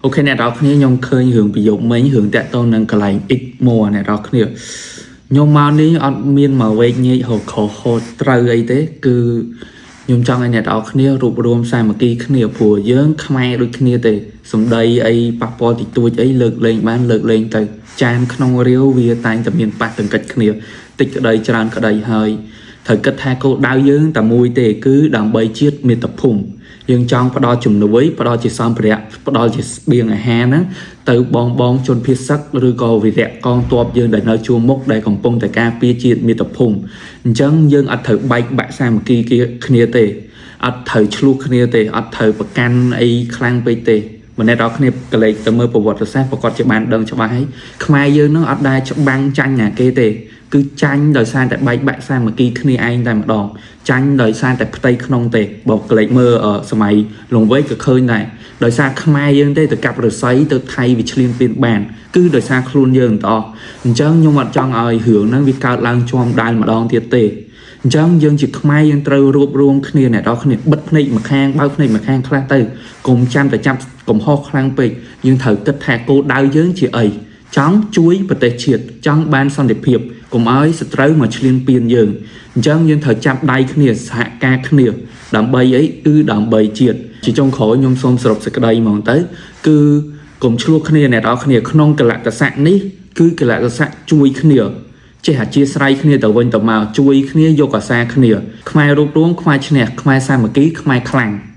OK អ្នកនរគ្នាខ្ញុំឃើញរឿងប្រយោគមិញរឿងតាក់ទងនឹងកន្លែង X មកអ្នកនរគ្នាខ្ញុំមកនេះអត់មានមកវែកញែកហូតខុសហូតត្រូវអីទេគឺខ្ញុំចង់ឲ្យអ្នកនរគ្នារួបរួមសាមគ្គីគ្នាព្រោះយើងខ្មែរដូចគ្នាទេសំដីអីប៉ះពាល់តិចតួចអីលើកលែងបានលើកលែងទៅចានក្នុងរាវវាតែងតែមានប៉ះទង្គិចគ្នាតិចក្តីច្រើនក្តីហើយត្រូវគិតថាគោលដៅយើងតែមួយទេគឺដើម្បីជាតិមាតុភូមិយើងចង់ផ្ដល់ជំនួយផ្ដល់ជាសម្ភារៈផ្ដល់ជាស្បៀងអាហារហ្នឹងទៅបងបងជនភៀសសឹកឬក៏វីរៈកងទ័ពយើងដែលនៅជួរមុខដែលកំពុងតែការពារជាតិមាតុភូមិអញ្ចឹងយើងអត់ត្រូវបែកបាក់សាមគ្គីគ្នាទេអត់ត្រូវឆ្លោះគ្នាទេអត់ត្រូវប្រកាន់អីខ្លាំងពេកទេម្នាក់ដល់គ្នាកលេចទៅមើលប្រវត្តិសាស្ត្រប្រកាសជាបានដឹងច្បាស់ហើយខ្មែរយើងនឹងអត់ដែលច្បាំងចាញ់ណាគេទេគឺចាញ់ដោយសារតែបែកបាក់សាមគ្គីគ្នាឯងតែម្ដងចាញ់ដោយសារតែផ្ទៃក្នុងទេបើកលេចមើលសម័យលង្វែកក៏ឃើញដែរដោយសារខ្មែរយើងទេទៅកាប់រស័យទៅថៃវាឈ្លានពានបានគឺដោយសារខ្លួនយើងតោះអញ្ចឹងខ្ញុំអត់ចង់ឲ្យរឿងហ្នឹងវាកើតឡើងជាំដែលម្ដងទៀតទេអញ្ចឹងយើងជាខ្មែរយើងត្រូវរួបរวมគ្នាអ្នកនរគ្នាបិទភ្នែកម្ខាងបើកភ្នែកម្ខាងខ្លះទៅកុំចាំតែចាប់កំហុសខ្លាំងពេកយើងត្រូវគិតថាគោលដៅយើងជាអីចង់ជួយប្រទេសជាតិចង់បានសន្តិភាពកុំឲ្យសត្រូវមកឈ្លានពានយើងអញ្ចឹងយើងត្រូវចាប់ដៃគ្នាសហការគ្នាដើម្បីអីគឺដើម្បីជាតិជាចុងក្រោយខ្ញុំសូមសរុបសេចក្តីហ្មងទៅគឺកុំឆ្លោះគ្នាអ្នកនរគ្នាក្នុងកលៈទេសៈនេះគឺកលៈទេសៈជួយគ្នាចេះអធិស្ឋានគ្នាទៅវិញទៅមកជួយគ្នាយកអាសាគ្នាខ្មែររួបរวมខ្មែរឈ្នះខ្មែរសាមគ្គីខ្មែរខ្លាំង។